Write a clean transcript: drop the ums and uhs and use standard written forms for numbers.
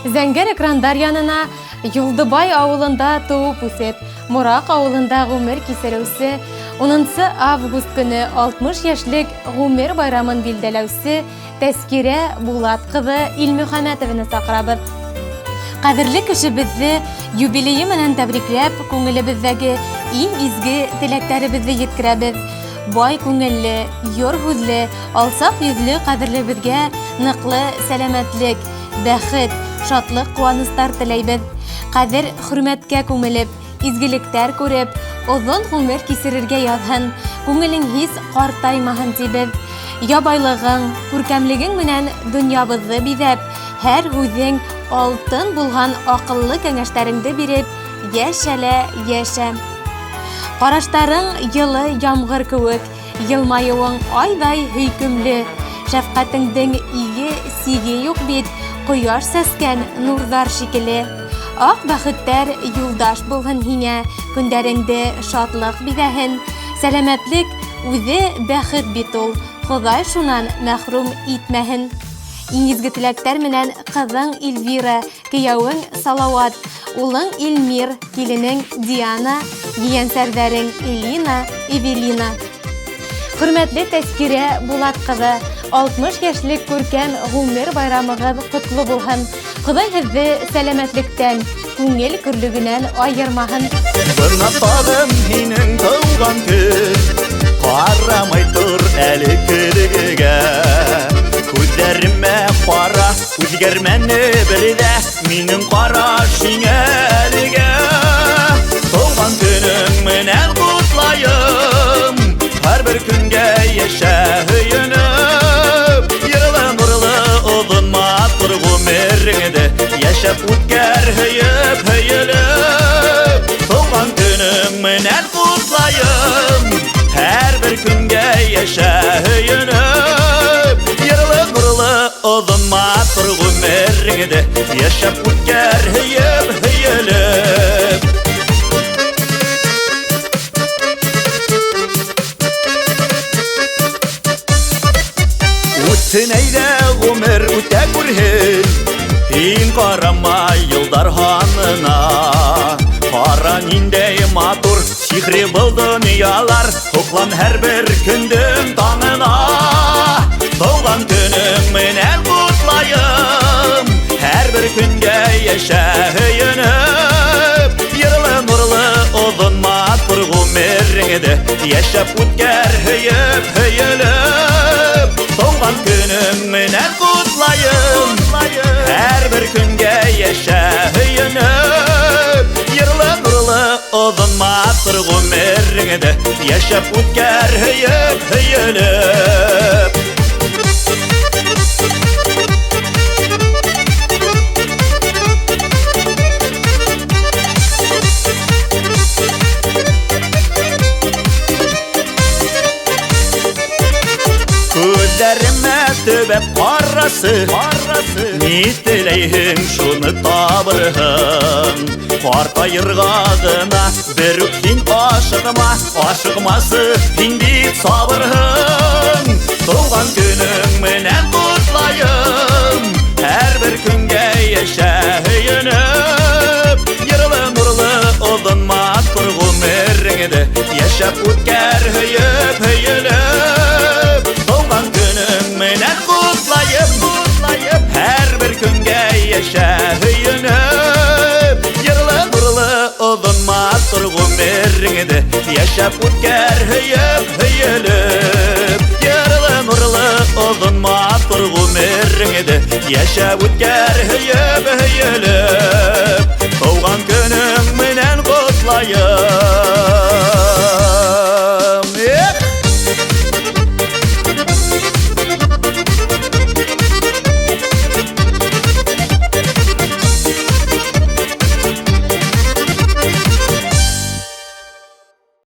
Зәңгәр экрандар янына Юлдыбай ауылында тыуып үҫеп, Мораҡ ауылында ғүмер кисереүсе 10 август көнө 60 йәшлек ғүмер байрамын билдәләүсе Тәскирә Булат ҡыҙы Илмөхәмәтованы саҡырабыҙ. Ҡәҙерле кешебеҙҙе юбилейы менән тәбрикләп, күңелебеҙҙәге иң изге теләктәребеҙҙе еткерәбеҙ. Бай күңелле, йор һүҙле, алсаҡ йөҙлө ҡәҙерлебеҙгә ныҡлы сәләмәтлек, бәхет, шатлыҡ, ҡыуаныстар теләйбеҙ. Ҡәҙер хөрмәткә күмелеп, изгелектәр күреп, оҙон ғүмер кисерергә яҙһын, күңелең һис ҡартаймаһын тибеҙ. Ябайлығың, күркәмлегең менән донъябыҙҙы биҙәп, һәр һүҙең алтын булған аҡыллы кәңәштәреңде биреп, йәшә лә йәшә. Ҡараштарың йылы ямғыр кеүек, йылмайыуың айҙай һөйкөмлө. Шәфҡәтеңдең иге сиге юҡ бит, ҡояш сәскән нурҙар шикелле. Аҡ бәхеттәр юлдаш булһын һиңә, көндәреңде шатлыҡ биҙәһен. Сәләмәтлек үҙе бәхет бит ул, Хоҙай шунан мәхрүм итмәһен. Иң изге теләктәр менән ҡыҙың Эльвира, кейәүең Салауат, улың Илмир, киленең Диана, ейәнсәрҙәрең Элина, Эвелина. Хөрмәтле Тәскирә Булат ҡыҙы, 60 йәшлек күркәм ғүмер байрамығыҙ ҡотло булһын. Хоҙай һеҙҙе сәләмәтлектән, күңел көрлөгөнән айырмаһын. Бына тағын һинең тыуған көн, ҡарамай тор әле көҙгөгә. Күҙҙәремә ҡара, үҙгәрмәне бер ҙә минең ҡараш һиңә әлегә. Тыуған көнөң менән ҡотлайым, һәр бер көнгә йәшә һөйөнөп. Йылы нурлы оҙон матур ғүмереңде йәшәп үткәр һөйөп һөйөлөп. Тыуған көнөң менән ҡотлайым, һәр бер көнгә йәшә һөйөнөп. Йылы нурлы оҙон матур ғүмереңде йәшәп үткәр һөйөп һөйөлөп. Үтһен әйҙә ғүмер үтә күрһен, һин ҡарама йылдар һанына. Ҡара ниндәй матур сихри был донъялар, һоҡлан һәр бер көндөң таңына. Тыуған көнөң менән ҡотлайым, һәр бер көнгә йәшә һөйөнөп. Йылы нурлы оҙон матур ғүмереңде йәшәп үткәр һөйөп һөйөлөп. Тыуған көнөң менән ҡотлайым, һәр бер көнгә йәшә һөйөнөп. Йырлы нурлы оҙон матур ғүмереңде йәшәп үткәр һөйөп һөйөлөп. Күҙҙәремә төбәп ҡарасы, ни теләйһең шуны табырһың. Ҡартайырға ғына бер үк һин ашыҡма, ашыҡмасы һин бит сабырһың. Тыуған көнөң менән ҡотлайым, һәр бер көнгә йәшә һөйөнөп. Йырлы нурлы оҙон матур ғүмереңде йәшәп үткәр һөйөп һөйөлөп. Тыуған көнөң менән ҡотлайым, һәр бер көнгә йәшә һөйөнөп. Йырлы нурлы оҙон матур ғүмереңде йәшәп үткәр һөйөп һөйөлөп. Йырлы нурлы оҙон матур ғүмереңде йәшәп үткәр һөйөп һөйөлөп.